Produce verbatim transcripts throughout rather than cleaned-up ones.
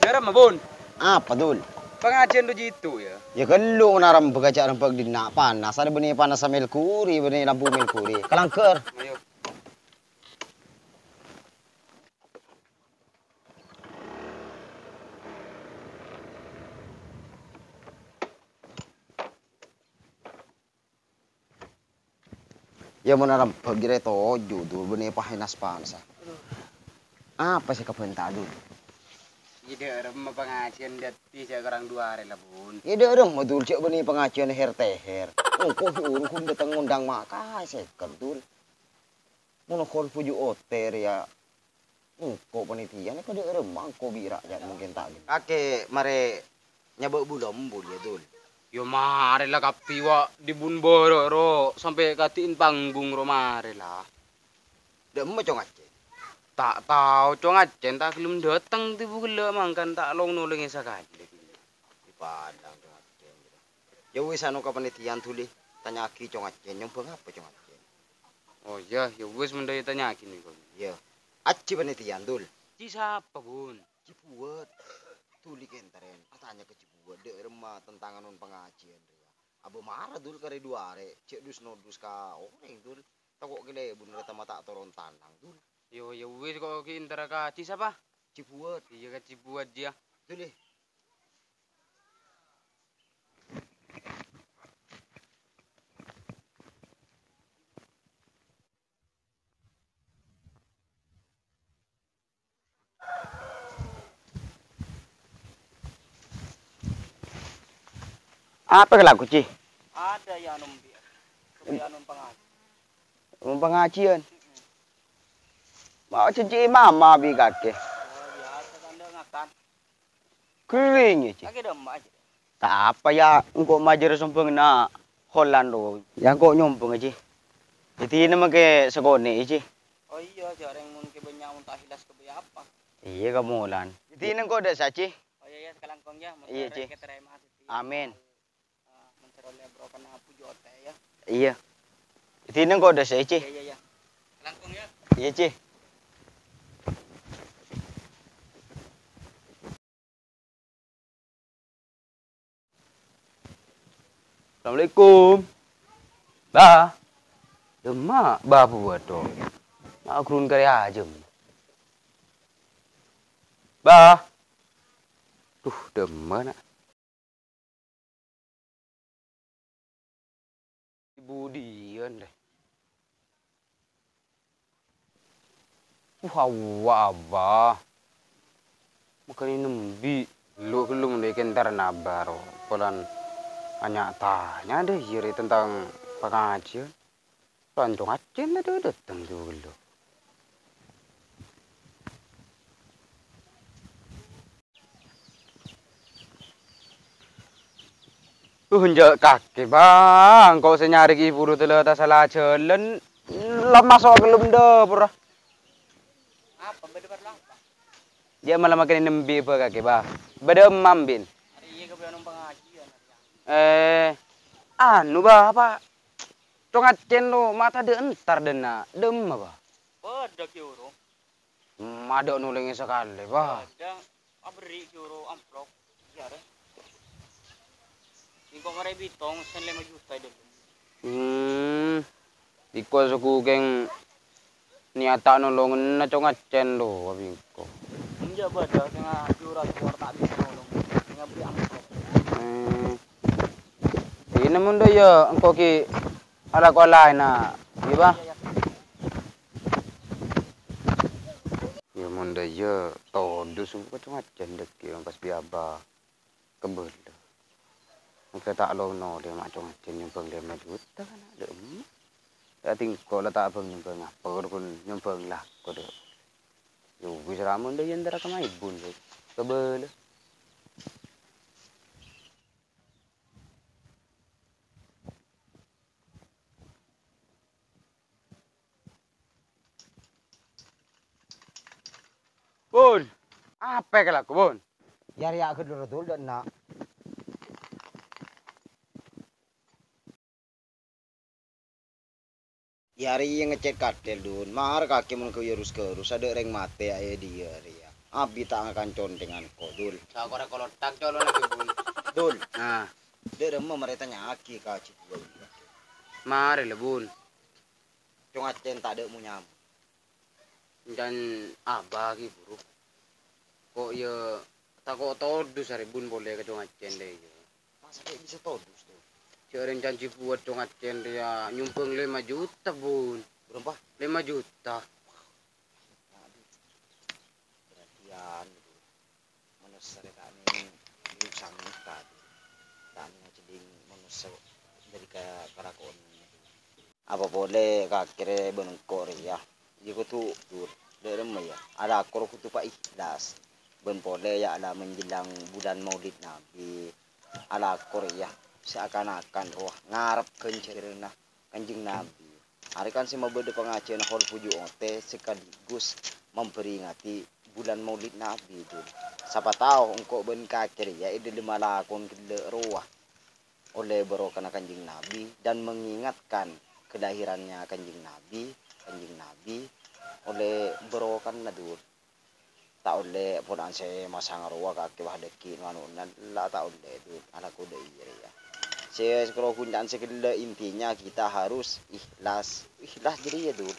Dâ' remma, Bun? Apa, Dul? Pangajiân du jitu, yâ. Yâ, ghâllu narembhâk jhâ' rembhâk dinna', panas, arè bânnè panassa Merkuri, bânnè lampu Merkuri. Kalangghâr. Ayo. Yâ, mon arembhâk jârèya toju', Dul, bânnè panas-panassa. Apa sè èkabânta, Dul? Yâ, dâ' remma pangajiân dhâddhi jhâ' korang du arè la, Bun. Yâ, dâ' remma, Dul, jhâ' bânnè pangajiân her-teher. Engko' bi' uru ghun dâteng ngondhâng makaè sèket, Dul. Mon hol buju' ote' rèya, engko' panitiyan, èkadhâ'âr emma engko' bi' ra'yat mungkin ta' ghellâ'. Kakè marè nyabâ' bu-lombul, yâ, Dul? Yâ, marè la kabbhi, wa', dibun bârâ' ro, sampè' kadi'in panggung ro marè la. Dâ' emma Cong Acèn? Ta' tao, Cong Acèn ta' ghellem dâteng dhibu ghellâ' mangkana ta' long-nolongè sakalè. Èpadang Cong Acèn. Yâ wis, anu ka panitiyan, Dul, è. Tanya'aghi Cong Acèn, nyombhâng apa Cong Acèn? Oh, iyâ, yâ wis, mon dâ' iyâ tanya'aghi nèko. Iyâ. Ajji panitiyan, Dul. Ji sapa, Bun? Ji Buwet. Dul, èkèntèran. Atanya ka Ji Buwet, dâ' remma tentang anon pangajiân rèya. Abâ' mara, Dul, karè du arè. Jhâ' dus-nodus ka orèng, Dul. Tako' kalèbun rèya tamma ta' toron tanang, Dul. Yo, yâ wis, ko' ghi' èntara ka Ji sapa? Ji Buwet. Iyâ, ka Ji Buwet, yâ. Dul, è. Apa kalako, Ji? Ada ya, anu, Bi. Supaya anu, pangaji. Anu, pangajian? Mm-mm. Mau janji mama bi kakè. Oh, biasa kan, dâ' ngakan. Kering, Ji. Lagi dâ' emma', Ji. Ta' apa, yâ, engko' majâr sombhângnga Holland, ro. Yâ, engko' nyombhâng, Ji. Dâddhi, nèmma kè sakonè', Ji. Oh, iyâ, jhâ' rèng mon kè bânnya' mon ta' hilas kè bâjâ apa? Iyâ, kamolan. Dâddhi, engko' dâ' sa, Ji. Oh, iyâ, iyâ, sakalangkong, yâ. Mon iyâ, Ji. Kè tarèma, Ji. Amin. Ah, mon sè ollè bro kènè' abu jhuta, yâ. Iyâ. Dâddhi, engko' dâ' sa, Ji. Iyâ, iyâ, iyâ. Sakalangkong, yâ. Iyâ, Ji. Assalamualaikum. Ba. Dâ' emma' Ba Buwet, to. Ma' ghun karè ajâm. Ba. Duh, dâ' emma', na'. Budiyân, rè. Uh, awwa, Abah. Makana nembi, lo' ghellung dâ' kèntar nabâr, polana nya-tanya dâ' iyâ rè tentang pangajiân. Rancong accèna dâ' dâteng dhu ghellung. Uh, enjâ' kakè, Bâ. Engko' sè nyarè ghi' buru tella tasala jhâlân, la maso' ka dâlem dâpor. Apa, bâdâ parlo apa? Jhâ' mala makana nembi, Bâ, kakè, Bâ. Bâdâ emma, Bin? Arè iyâ kabâlâ neng pangajiân, arè. Eh, anu, Bâ, apa? Cong accèn lo, ma' tadâ' entar dâ' enna', dâ' emma, Bâ? Bâdâ, Ki Oro. Ma' dâ' nolèngè sakalè, Bâ. Ada, aberri' Ki Oro amplop. Iyâ, rè. Engko' marè bitong, sèn lèma juta è dâlem. Hmm. Engko' sakokèng niyata nolonganna Cong Accèn, lo, abingko. Enjâ' bâdâ sè nga-, Ki Oro ta' bisa nolong. Sè ngaberri' amplop. Hmm. Dinah mon dâ' iyâ engko' ghi' alako laènna, iyâ, Bâ? Iyâ, iyâ. Iyâ, mon dâ' iyâ todus engko' Cong Accèn dâgghi' pas bi' Abah kabâlâ. Engko' ta' lo-, nolè ma' Cong Accèn nyombhâng lèma juta, kan, dâ' emma'. Dâddhi engko' la ta' bâng nyombhâng apa, kor ghun nyombhâng lako, dâ'. Yâ wis, ra mon dâ' iyâ entara ka maèbun, kabâlâ. Bun, apa kalako, Bun? Yâ, rèya ghâdhâ dâ' enna'. Yâ, rèya ngecèt kadel, Dun. Mara kakè mon ghâbây rus-ghârus, adâ' rèng matè è diyâ rèya. Abi ta' ngakan condhengan ko, Dul. Sakora kolothak colo' lagi, Bun. Dul. Nah. Dâ' remma marè tanya'aghi ka Haji Buwâ. Marè la, Bun. Cong Acèn ta' dâ' mo-nyamo. Can abâ' ghi' buru. Ko' iyâ tako' todus arè, Bun, polè ka Cong Acèn rè iyâ. Masa' bisa todus, Dul? Jâ' rèng can Haji Buwâ Cong Acèn rèya nyombhâng lèma juta, Bun. Bârâmpa? Lèma juta. Aduh. Perhatian, Dul. Manossa rè ta' nèng èrosang mènta, Dul. Ta' nèng ajhâdhing manossa dâri ka-, karako'en. Apa polè kakè rè bân engko' rèya, iyâ kodhu, Dul, dâ' remma, yâ, alako kodhu pa-, ihlas. Bân polè, yâ, la menjelang bulan Maulid Nabi, alako rèya seakan-akan rowa ngarep ghânjhârânna Kanjeng Nabi. Arè kan sè mabâdâ pangajiyân kholfu ju'ote sekaligus memperingati bulan Maulid Nabi, Dul. Sapa tao engko' bân kakè rèya è dâlem alakon ghellâ' rowa ollè barokana Kanjeng Nabi dan mengingatkan kelahirannya Kanjeng Nabi, Kanjeng Nabi ollè barokana, Dul. Ta' ollè polana sè masang rowa kakè wah dâggi' ngano'na, la ta' ollè, Dul. Alako dâ' iyâ rèya. Sè karo ghun ca'na sè ghellâ', intinya kita harus ikhlas. Ikhlas jârèya, Dul.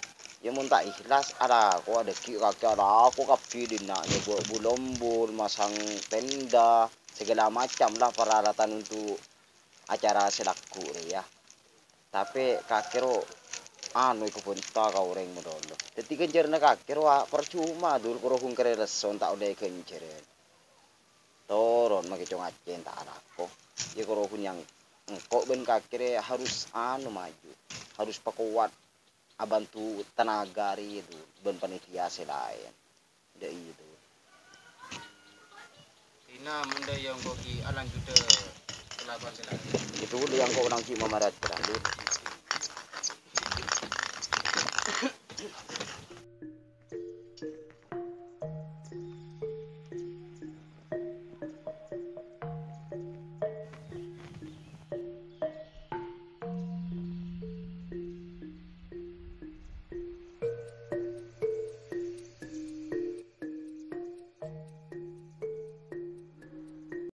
Yâ mon ta' ikhlas, alako dâggi' kakè alako kabbhi dinna', nyobâ bu-lombor, masang tenda, segala macam lah peralatan untuk acara sè lagghu' rèya. Tapè kakè ro, anu, èkobhânta ka orèng malolo. Dâddhi ghânjhârânna kakè ro, a-, parcoma, Dul, karo ghun karè lesso ta' ollè ghânjhârân. Toron makè Cong Acèn ta' alako. Yâ karo ghun yang engko' bân kakè rè harus, anu, maju. Harus pakowat abhânto tenaga rèya, Dul, bân panitia sè laèn. Dâ' iyâ, Dul. Dina mon dâ' iyâ engko' ghi' alanjudhâ kalakowan sè laèn. Itu dâ' iyâ engko' nang ghi' mamarat terang, Dul.